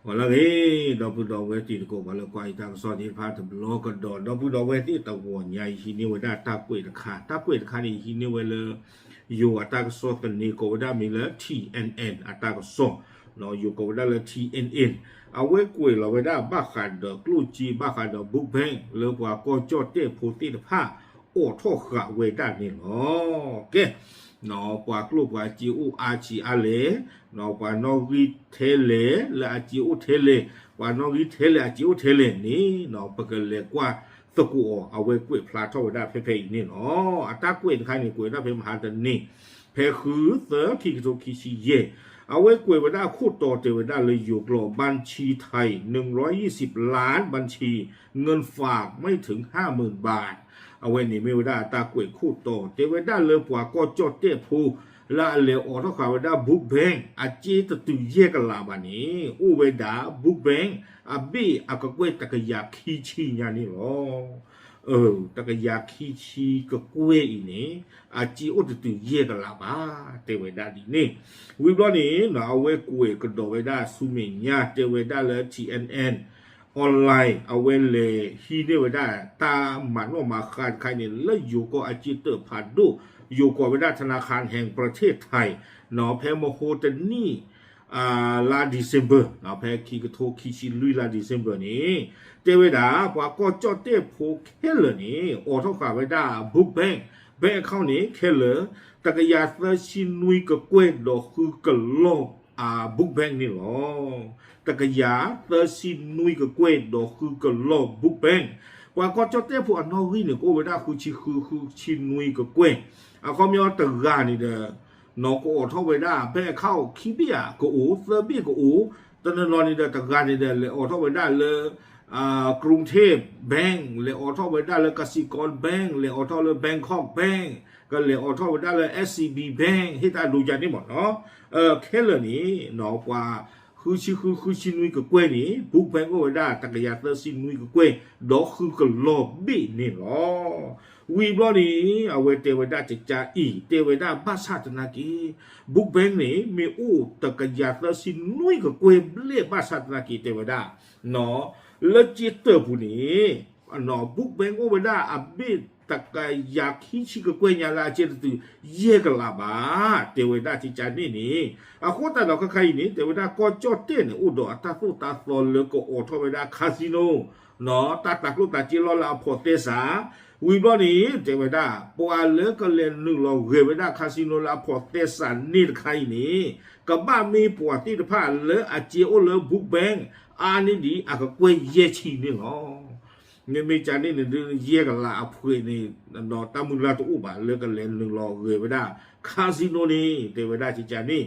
ပှၤလၢအဂ့ၤ ဒီပုၢ်ဒီဝဲၢ်တံၤသကိး ပှၤလၢကွၢ်ယတၢ်ကစီၣ်သ့ၣ်တဖၣ်တဘျီကဒီး ဒီပုၢ်ဒီဝဲၢ်သ့ၣ်တဂီၤညါ ယဟံးန့ၢ်ဝဲဒၣ်တၢ်ကွဲးတခါ တၢ်ကွဲးတခါန့ၣ် ယဟံးန့ၢ်ဝဲလၢ ယိၤအတၢ်ကစီၣ်သန့ ကိးဝဲဒၣ်မ့ၢ်လၢ T N N အတၢ်ကစီၣ် ယိၤကိးဝဲဒၣ်လၢ T N N အဝဲကွဲးလီၤဝဲဒၣ်ဘၣ်ဃးဒီးကျိၣ်စ့ ဘၣ်ဃးဒီး book bank လၢပှၤကီၢ်ကၠီၣ်တဲၣ်ဖိသ့ၣ်တဖၣ် အိးထီၣ်ဃာ်ဝဲဒၣ်န့ၣ်လီၤ. ကဲ ပှၤကျိၣ်ပှၤစ့အိၣ်အါဆံးအါလဲၣ်, ပှၤနီၣ်ဂံၢ်ထဲလဲၣ် လၢအစ့အိၣ်ထဲလဲၣ်, ပှၤနီၣ်ဂံၢ်ထဲလဲၣ် အစ့အိၣ်ထဲလဲၣ်န့ၣ် ပကလဲၤကွၢ်သကိးအီၤ အဝဲကွဲးဖျါထီၣ်ဝဲဒၣ်ဖဲဖဲအံၤန့ၣ်လီၤ. အတၢ်ကွဲးတခါန့ၣ် ကွဲးဒၣ်ဖဲမဟါတနံၤ ဖဲဃုသၢ ခံကထိခံဆံယဲၢ်, အဝဲကွဲးဝဲဒၣ်ခိၣ်တီတဲဝဲဒၣ်လၢယိၤကျိာ် บัญชีไทย หนึ่งร้อยยี่สิบล้านบัญชี เงินฝากไม่ถึงห้าหมื่นบาท အဝဲန့ၣ်မ့ၢ်ဝဲဒၣ်တၢ်ကွဲးခိၣ်တီ တဲဝဲဒၣ်လၢပှၤကီၢ်ကၠီၣ်တဲၣ်ဖိ လၢအလဲၤအိးထီၣ်ဃာ်ဝဲဒၣ် book bank အစ့တတုၤယဲၢ်ကလးဘၣ်န့ၣ် အိၣ်ဝဲဒၣ် book bank အဘ့ၣ်အကကွဲၢ်တကယၤခံဆံညါန့ၣ်လီၤ. တကယၤခံဆံကကွဲၢ်အံၤန့ၣ် အစ့အိၣ်တတုၤယဲၢ်ကလးဘၣ် တဲဝဲဒၣ်ဒ်န့ၣ်. ဝံၤဘျီန့ၣ် အဝဲကွဲးကဒီးဝဲဒၣ်ဆူမဲာ်ညါ တဲဝဲဒၣ်လၢ T N N online အဝဲလဲၤဟံးန့ၢ်ဝဲဒၣ်တၢ်မၤနီၣ်မၤဃါတခါအံၤန့ၣ် လၢယိၤကီၢ်အစ့တၢးဖးဒိၣ် ယိၤကိးဝဲဒၣ် ธนาคารแห่งประเทศไทย ဖဲမဟိတနံၣ် လါ December ဖဲခံကထိခံဆံလွံၢ်လါ December န့ၣ် တဲဝဲဒၣ် ပှၤကီၢ်ကၠီၣ်တဲၣ်ဖိခဲလၢာ်န့ၣ် အိးထီၣ်ဃာ်ဝဲဒၣ် book bank, bank account န့ၣ် ခဲလၢာ် တကယၤသၢဆံနွံကကွဲၢ်ဒီးဃုကလီၢ် book bank န့ၣ်လီၤ. တကယၤသၢဆံနွံကကွဲၢ်ဒီးဃုကလီၢ် book bank ပှၤကီၢ်ကၠီၣ်တဲၣ်ဖိအနီၣ်ဂံၢ်န့ၣ် ကအိၣ်ဝဲဒၣ်ဃုဆံဃု ဃုဆံနွံကကွဲၢ်, အခီပညီတဂၤန့ၣ်ဒီး နီၢ်ကအိးထီၣ်ဝဲဒၣ် bank account ခံဘ့ၣ်ဧါ ကအိး သၢဘ့ၣ်ကအိး, တနီၤနီၤန့ၣ်ဒီး တဂၤန့ၣ်ဒီး လဲၤအိးထီၣ်ဝဲဒၣ်လၢ กรุงเทพ bank, လဲၤအိးထီၣ်ဝဲဒၣ်လၢ กสิกร bank, လဲၤအိးထီၣ်လၢ Bangkok Bank, ကလဲၤအိးထီၣ်ဝဲဒၣ်လၢ S C B Bank ဟ့ၣ်တၢ်ဒိယါန့ၣ်မ့ၢ်နီၤ, ခဲလၢာ်န့ၣ် ပှၤ ဃုဆံဃု ဃုဆံနွံကကွဲၢ်န့ၣ် book bank အိၣ်ဝဲဒၣ် တကယၤသၢဆံနွံကကွဲၢ် ဒီးဃုကလီၢ်ဘ့ၣ်န့ၣ်လီၤ. ဝံၤဘျီန့ၣ် အဝဲတဲဝဲဒၣ်ကကအံၤ တဲဝဲဒၣ်ဘၣ်ဆၣ်သနာ်က့ book bank န့ၣ် မ့ၢ်အိၣ်တကယၤသၢဆံနွံကကွဲၢ်ဘျဲၣ်ဘၣ်ဆၣ်သနာ်က့ တဲဝဲဒၣ် လၢစ့တၢးပူၤန့ၣ် book bank အိၣ်ဝဲဒၣ်အဘ့ၣ်တကယၤခံဆံကကွဲၢ်ညါလၢအစ့တတုၤယဲၢ်ကလးဘၣ် တဲဝဲဒၣ်ကကန့ၣ်န့ၣ်, အဃိသတးဒီးခဲခါအံၤန့ၣ် တဲဝဲဒၣ်ကီၢ်ကၠီၣ်တဲၣ်န့ၣ် အိၣ်ဒီးအတၢ်သိၣ်တၢ်သီလၢကအိးထီၣ်ဝဲဒၣ် casino တၢ်တၤကျိၣ်တၤစ့လီၢ်လၢအဖိးသဲစး, ဝံၤဘျီန့ၣ် တဲဝဲဒၣ် ပှၤလၢကလဲၤနုာ်လီၤဂဲၤဝဲဒၣ် casino လၢအဖိးသဲစးန့ၣ်တခါအံၤန့ၣ် ကဘၣ်မ့ၢ်ပှၤသ့ၣ်တဖၣ်လၢအစ့အိၣ်လၢ book bank အါန့ၢ်ဒံးအကကွဲၢ်ယဲၢ်ဆံန့ၣ်လီၤ. မ့မ့ၢ်ကန့ၣ်န့ၣ်ဒုး ယဲၢ်ကလးအဖှဲးန့ၣ် တၢ်မုၢ်လၢ်တအိၣ်ဘၣ်လၢကလဲၤနုာ်လီၤဂဲၤဝဲဒၣ် casino န့ၣ် တဲဝဲဒၣ်ကကန့ၣ်,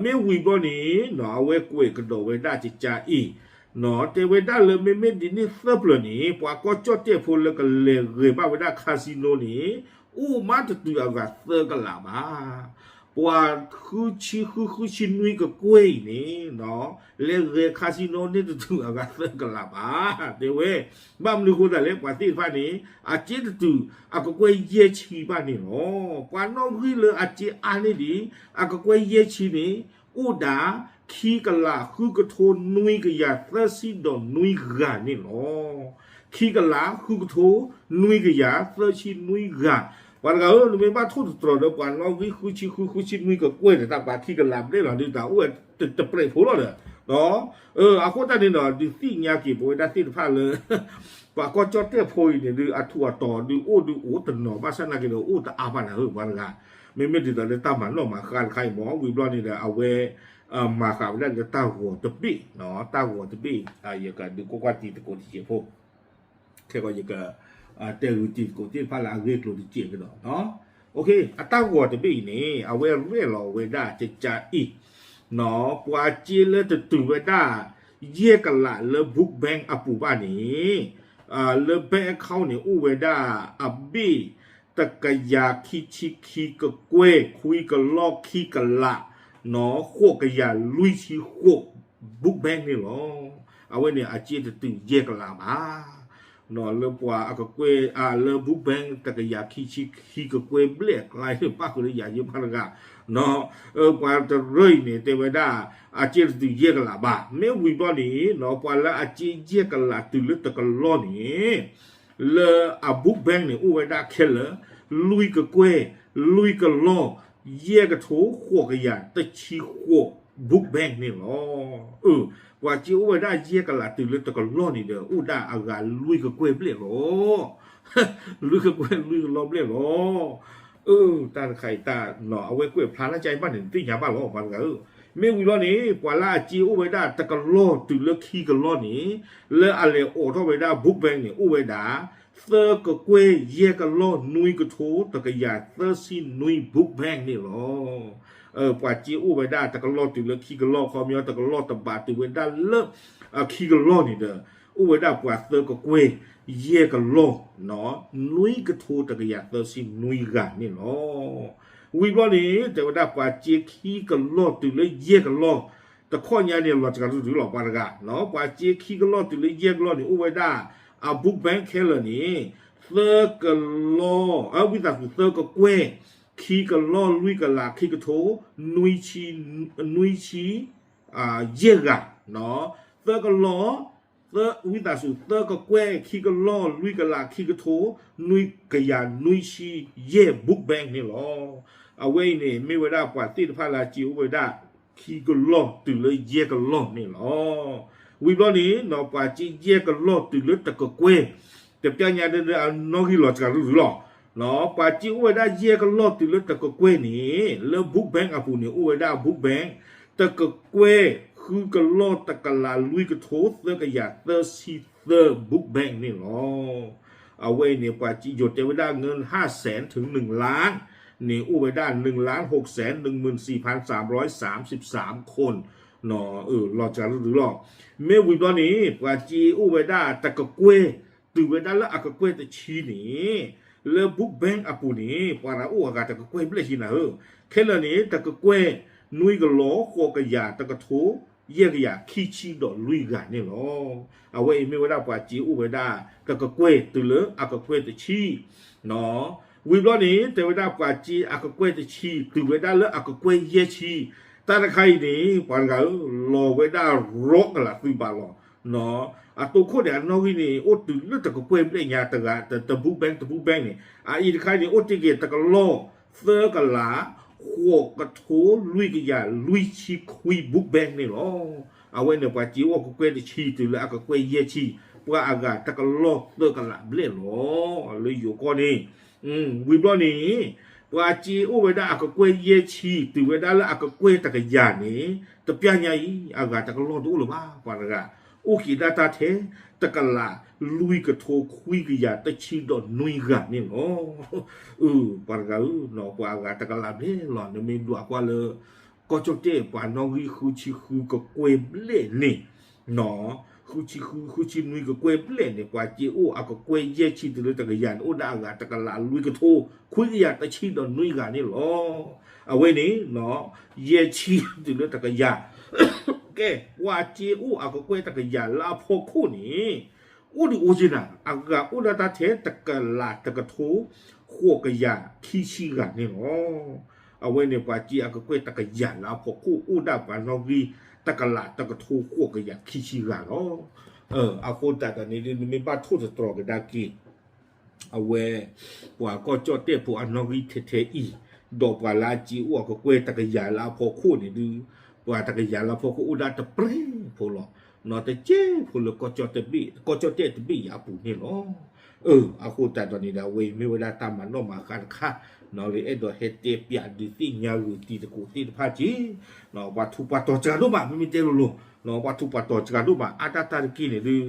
မ့ၢ်ဝံၤဘျီန့ၣ် အဝဲကွဲးကဒီးဝဲဒၣ်ကကအံၤ တဲဝဲဒၣ်လၢမ့မ့ၢ်ဒ်န့ၣ်သၢပျၢၤန့ၣ် ပှၤကီၢ်ကၠီၣ်တဲၣ်ဖိလၢကလဲၤဂဲၤဘၣ်ဝဲဒၣ် casino န့ၣ် အိၣ်မးတတုၤအဂၤသၢကလးဘၣ်. ပှၤဃုဆံဃု ဃုဆံနွံကကွဲၢ်အံၤန့ၣ် လဲၤဂဲၤ casino န့ၣ်တတုၤအဂၤသၢကလးဘၣ် တဲဝဲ. ဘၣ်မနုၤအဃိသတးလဲၣ် ပှၤသ့ၣ်တဖၣ်န့ၣ် အစ့တတုၤအကကွဲၢ်ယဲၢ်ဆံဘၣ်န့ၣ်လီၤ. ပှၤနီၣ်ဂံၢ်လၢအစ့အါန့ၢ်ဒံး အကကွဲၢ်ယဲၢ်ဆံန့ၣ် အိၣ်ဒၣ် ခံကလးဃုကထိနွံကယၤသၢဆံဒီးနွံဂၤန့ၣ်လီၤ. ခံကလးဃုကထိနွံကယၤသၢဆံနွံဂၤ, ပှၤတဂၤဧၢ နမ့ၢ်ဘၣ်ထိၣ်သတြီၤဒီးပှၤနီၣ်ဂံၢ်ဃုဆံဃု ဃုဆံနွံကကွဲၢ်န့ၣ် တၢ်ပှၤခံကလးဘျဲၣ်လီၤဒုး တၢ်အိၣ်ဝဲတပြဲးဖိလီၤဒီး အဃိသတးန့ၣ်ဒီး ဒုးသ့ၣ်ညါက့ၤပဝဲဒၣ်သ့ၣ်တဖၣ်လၢ ပှၤကီၢ်ကၠီၣ်တဲၣ်ဖိအံၤန့ၣ်ဒုး အထူးအတီၤဒုးအိၣ်ဒုးအိၣ်တနီၤ ဘၣ်ဆၣ်သနာ်က့ဒီး အိၣ်တအါဘၣ်နၤဧၢ ပှၤတဂၤ, မ့မ့ၢ်ဒ်သိးလၢတၢ်မၤနီၣ်မၤဃါတခါအံၤမ့ၢ် ဝံၤဘျီန့ၣ်ဒီး အဝဲ မၤဃာ်ဝဲဒၣ်လၢတၢ်ဂီၤတဘ့ၣ်, တၢ်ဂီၤတဘ့ၣ် ယကဒုးကွၢ်ကွၢ်တံၤသကိးတစဲးဖိ ခဲကီးယက တဲဂုာ်တံၤသကိးသ့ၣ်တဖၣ်လၢအဂ့ၢ်ကျိၤတစဲးကဒီး, အတၢ်ဂီၤတဘ့ၣ်အံၤန့ၣ် အဝဲရဲၣ်လီၤဝဲဒၣ်ကကအံၤ, ပှၤစ့လၢတတုၤဝဲဒၣ် ယဲၢ်ကလးလၢ book bank အပူၤဘၣ်န့ၣ် လၢ bank account န့ၣ် အိၣ်ဝဲဒၣ်အဘ့ၣ် တကယၤခံဆံခံကကွဲၢ် ခွံကလီၢ်ခံကလး ဃိးကယၤလွံၢ်ဆံဃိး book bank န့ၣ်လီၤ. အဝဲန့ၣ်အစ့တတုၤယဲၢ်ကလးဘၣ်. လၢပှၤအကကွဲၢ် လၢ book bank တကယၤခံဆံခံကကွဲၢ်ဘျဲၣ်အကျါန့ၣ် ပၣ်ဃုာ်လၢယၤယဲၢ်ပှၤတဂၤ, ပှၤတရၢအံၤန့ၣ် တဲဝဲဒၣ် အစ့တတုၤယဲၢ်ကလးဘၣ်. မ့ၢ်ဝံၤဘျီန့ၣ် ပှၤလၢအစ့ယဲၢ်ကလးတုၤလၢတကလီၢ်န့ၣ် လၢအ book bank န့ၣ် အိၣ်ဝဲဒၣ်ခဲလၢာ် လွံၢ်ကကွဲၢ် လွံၢ်ကလီၢ် ယဲၢ်ကထိ ဃိးကယၤ တဆံဃိး book bank န့ၣ်လီၤ. ပှၤစ့အိၣ်ဝဲဒၣ်ယဲၢ်ကလးတုၤလၢတကလီၢ်န့ၣ်ဒီး အိၣ်ဒၣ်အဂၤလွံၢ်ကကွဲၢ်ဘျဲၣ်လီၤ. လွံၢ်ကကွဲၢ်လွံၢ်ကလီၢ်ဘျဲၣ်လီၤ. တၢ်တခါအံၤတၢ် အဝဲကွဲးဖျါလၢကဘၣ်န့ၣ် နသ့ၣ်ညါဘၣ်လီၤ ပှၤတဂၤဧၢ. မ့ၢ်ဝံၤဘျီန့ၣ် ပှၤလၢအစ့အိၣ်ဝဲဒၣ်တကလီၢ်တုၤလၢခံကလီၢ်န့ၣ် လၢအလဲၤအိးထီၣ်ဝဲဒၣ် book bank န့ၣ် အိၣ်ဝဲဒၣ် သၢကကွဲၢ်ယဲၢ်ကလီၢ်နွံကထိ တကယၤသၢဆံနွံ book bank န့ၣ်လီၤ. ပှၤစ့အိၣ်ဝဲဒၣ်တကလီၢ်တုၤလၢခံကလီၢ် ခီပညီတကလီၢ်တဘးတုၤဝဲဒၣ်လၢ ခံကလီၢ်န့ၣ်ဒီး အိၣ်ဝဲဒၣ်ပှၤသၢကကွဲၢ် ယဲၢ်ကလီၢ် နွံကထိတကယၤသၢဆံနွံဂၤန့ၣ်လီၤ. ဝံၤဘျီန့ၣ် တဲဝဲဒၣ်ပှၤစ့ခံကလီၢ်တုၤလၢယဲၢ်ကလီၢ် တခီညါန့ၣ် လီၤစှၤတတုၤလီၤ ပှၤတဂၤ, ပှၤစ့ခံကလီၢ်တုၤလၢယဲၢ်ကလီၢ်န့ၣ် အိၣ်ဝဲဒၣ် အ book bank ခဲလၢာ်န့ၣ် သၢကလီၢ် ဝံသးစူၤ သၢကကွဲၢ် ခံကလီၢ်လွံၢ်ကလးခံကထိ နွံဆံ နွံဆံ ယဲၢ်ဂၤ, သၢကလီၢ် ဝံသးစူၤ သၢကကွဲၢ် ခံကလီၢ်လွံၢ်ကလးခံကထိ နွံကယၤနွံဆံယဲၢ် book bank န့ၣ်လီၤ. အဝဲအံၤန့ၣ် မ့ၢ်ဝဲဒၣ်ပှၤသ့ၣ်တဖၣ်လၢအစ့အိၣ်ဝဲဒၣ် ခံကလီၢ်တုၤလၢယဲၢ်ကလီၢ်န့ၣ်လီၤ. ဝံၤဘျီန့ၣ် ပှၤစ့ယဲၢ်ကလီၢ်တုၤလၢတကကွဲၢ် တပျၢ်ညါဒၣ်အနီၣ်ဂံၢ်လီၤစှၤတတုၤလီၤ. ပှၤစ့အိၣ်ဝဲဒၣ်ယဲၢ်ကလီၢ်တုၤလၢတကကွဲၢ်န့ၣ် လၢ book bank အပူၤန့ၣ် အိၣ်ဝဲဒၣ် book bank တကကွဲၢ် ဃုကလီၢ်တကလးလွံၢ်ကထိ သၢကယၤသၢဆံသၢ book bank န့ၣ်လီၤ. အဝဲအံၤန့ၣ် ပှၤစ့ယိၤတဲဝဲဒၣ် ငၢၢ်ဟၣ်စဲး ထုးနုာ်လၢ် န့ၣ် အိၣ်ဝဲဒၣ် နုာ်လၢ် ဟိးစဲး နုာ်မုၢ်စံးဖၣ် စၢ်ဘြီစၢ်စံးစၢ်ခိၣ် လီၤစှၤတတုၤလီၤ. မ့ၢ်ဝံၤဘျီန့ၣ် ပှၤစ့အိၣ်ဝဲဒၣ်တကကွဲၢ် တုၤဝဲဒၣ်လၢအကကွဲၢ်တဆံန့ၣ် လၢ book bank အပူၤန့ၣ် ပှၤတၢ်အိၣ်အဂၤတကကွဲၢ်ဘျဲၣ်ဆံနၤဧၢ, ခဲလၢာ်န့ၣ် တကကွဲၢ် နွံကလီၢ် ဃိးကယၤ တကထိ ယဲၢ်ကယၤ ခံဆံဒီးလွံၢ်ဂၤန့ၣ်လီၤ. အဝဲအံၤမ့ၢ်ဝဲဒၣ်ပှၤစ့အိၣ်ဝဲဒၣ် တကကွဲၢ်တုၤလၢအကကွဲၢ်တဆံ ဝံၤဘျီန့ၣ် တဲဝဲဒၣ်ပှၤစ့အကကွဲၢ်တဆံ တုၤဝဲဒၣ်လၢအကကွဲၢ်ယဲၢ်ဆံ, တၢ်တခါအံၤန့ၣ် ပှၤတဂၤဧၢ လီၤဝဲဒၣ်ရီကလးသုးဘးလီၤ. အတိခိၣ်န့ၣ် အနီၣ်ဂံၢ်န့ၣ် အိၣ်တုၤလၢတကကွဲၢ်ဘျဲၣ်ညါတဂၤ တ book bank တ book bank န့ၣ် အအံၤတခါန့ၣ် အိၣ်တ့ၢ်က့ၤတကလီၢ် သၢကလး ဃိးကထိ လွံၢ်ကယၤ လွံၢ်ဆံခွံ book bank န့ၣ်လီၤ. အဝဲန့ၣ် ပှၤစ့အိၣ်အကကွဲၢ်တဆံ တုၤလၢအကကွဲၢ်ယဲၢ်ဆံ ပှၤအဂၤတကလီၢ်သၢကလးဘျဲၣ်လီၤ. လၢယိၤကီၢ်န့ၣ် ဝံၤဘျီန့ၣ် ပှၤစ့အိၣ်ဝဲဒၣ်အကကွဲၢ်ယဲၢ်ဆံ တုၤဝဲဒၣ်လၢအကကွဲၢ်တကယၤန့ၣ် တပျၢ်ညါအံၤ အဂၤတကလီၢ်တအိၣ်လၢၤဘၣ် ပှၤတဂၤ အိၣ်က့ၤဒၣ်တၢ်ထဲ တကလး လွံၢ်ကထိ ခွံကယၤ တဆံဒီးနွံဂၤန့ၣ်လီၤ. အၢ ပှၤတဂၤဧၢ ပှၤအဂၤတကလးဘျဲၣ်လီၤ. နမ့ၢ်ဒွးကွၢ်လၢ ကီၢ်ကၠီၣ်တဲၣ် ပှၤနီၣ်ဂံၢ်ဃုဆံဃုကကွဲၢ်ဘျဲၣ်န့ၣ် ဃုဆံဃု ဃုဆံနွံကကွဲၢ်ဘျဲၣ်န့ၣ် ပှၤစ့အိၣ်အကကွဲၢ်ယဲၢ်ဆံတုၤလၢတကယၤန့ၣ် အိၣ်ဒၣ်အဂၤတကလးလွံၢ်ကထိ ခွံကယၤတဆံဒီးနွံဂၤန့ၣ်လီၤ. အဝဲန့ၣ် ယဲၢ်ဆံတုၤလၢတကယၤ ကဲ ပှၤစ့အိၣ်အကကွဲၢ်တကယၤလၢအဖီခိၣ်န့ၣ် အိၣ်ဒံးအိၣ်က့ၤနၤ အဂၤအိၣ်ဒၣ်တၢ်ထဲတကလးတကထိ ဃိးကယၤခံဆံဂၤန့ၣ်လီၤ. အဝဲန့ၣ်ပှၤစ့အကကွဲၢ်တကယၤလၢအဖီခိၣ် အိၣ်ဒၣ်ပှၤနီၣ်ဂံၢ်တကလးတကထိ ဃိးကယၤခံဆံဂၤလီၤ. အဃိသတးဒီးန့ၣ် နမ့ၢ်ဘၣ်ထိၣ်သတြီၤကဒါက့ၤ အဝဲ ပှၤကီၢ်ကၠီၣ်တဲၣ်ဖိအနီၣ်ဂံၢ်ထဲထဲအံၤ ဒီးပှၤလၢအစ့အိၣ်အကကွဲၢ်တကယၤလၢအဖီခိၣ်န့ၣ်ဒုး ပှၤတကယၤလၢအဖီခိၣ်အိၣ်ဒၣ်တပြဲၢ်ဖိလီၤ. နီၢ်တကဲဖိလၢ ကီၢ်ကၠီၣ်တဲၣ်တဘ့ၣ်အံၤအပူၤန့ၣ်လီၤ. အဃိသတးဒီးန့ၣ်ဒီး အဝဲအံၤမ့ၢ်ဝဲဒၣ်တၢ်မၤနီၣ်မၤဃါတခါ လၢအဲၣ်ဒိးဟဲတဲပၠးဒုးသ့ၣ်ညါဂုာ်တံၤသကိးသ့ၣ်တဖၣ်က့ၤ ပှၤထူးပှၤတီၤစှၤဒိၣ်မး မ့မ့ၢ်တဲလိၤလိၤ ပှၤထူးပှၤတီၤစှၤဒိၣ်မး အါတၢ်တၢ်တက့ၢ်န့ၣ်ဒုး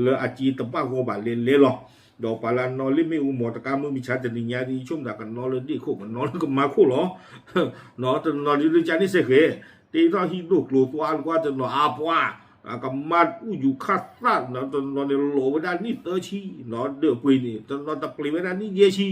လၢအစ့တဘၣ်ဂီၢ်ဘၣ်လဲၤလဲၤလီၤ. ဒီးပှၤလၢနီၣ်လၢမ့ၣ်အူမီၤတကါမုၢ်မဆါတနံၤညါဒ်ဆိကမိၣ်သးကနီၣ်လၢဒ့ၣ်ခိၣ် ကနီၣ်လၢကမါခိၣ်လီၤ. တနီၤဒုးလၢကန့ၣ်စ့ၢ်ကီး တ့ထီၣ်ဟံၣ်ဒိၣ်ကျိၤသွါလၢကွၢ်တနီၤအါပှၢ် ကမါအူယူၤခၣ်သၣ် တနီၤန့ၣ်လီၤဝဲဒၣ်နံၣ်သၢဆံ ဒီးပှ့ၤန့ၣ် တနီၤတပှ့ၤဝဲဒၣ်နံၣ်ယဲၢ်ဆံ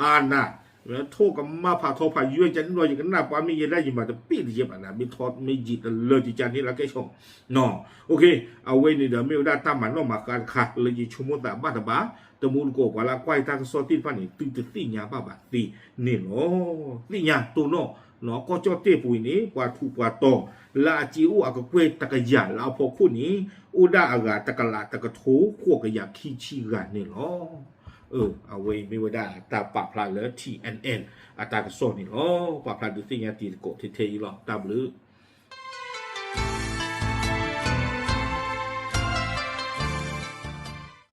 အနၤ ထိၣ်ကမၣ်ဖးထီဖးယွဲၢ်ကန့ၣ်လီၤ ယကနၣ်ပှၤမ့ၢ်ယဲဒၣ်ယမၤတပ့ၢ်တယဲၢ်ဘၣ်နၤ မ့ၢ်ထီမ့ၢ်ယံာ်တလၢတကန့ၣ်လၢကဲဆီၣ် အဝဲန့ၣ်ဒီး မ့ၢ်ဝဲဒၣ်တၢ်မၤနီၣ်မၤဃါတခါ လၢယဆိကမိၣ်သးဘၣ်တဘၣ် တမူတကိးပှၤလၢကွၢ်ယတၢ်ကစီၣ်သ့ၣ်တဖၣ်န့ၣ် သုတသ့ၣ်ညါဘၣ်ဘၣ်သ့န့ၣ်လီၤ. သ့ၣ်ညါတိၢ်နီၣ် ကီၢ်ကၠီၣ်တဲၣ်ပူၤအံၤန့ၣ် ပှၤထူးပှၤတီၤ လၢအစ့အိၣ်အကကွဲၢ်တကယၤလၢအဖီခိၣ်န့ၣ် အိၣ်ဒၣ်အဂၤတကလးတကထိဃိးကယၤခံဆံဂၤန့ၣ်လီၤ. အဝဲအံၤမ့ၢ်ဝဲဒၣ်တၢ်ပာ်ဖျါလၢ T N N အတၢ်ကစီၣ်န့ၣ်လီၤ. ပာ်ဖျါဒုးသ့ၣ်ညါတံၤသကိးထဲထဲအံၤလီၤ. တၢ်ဘျုး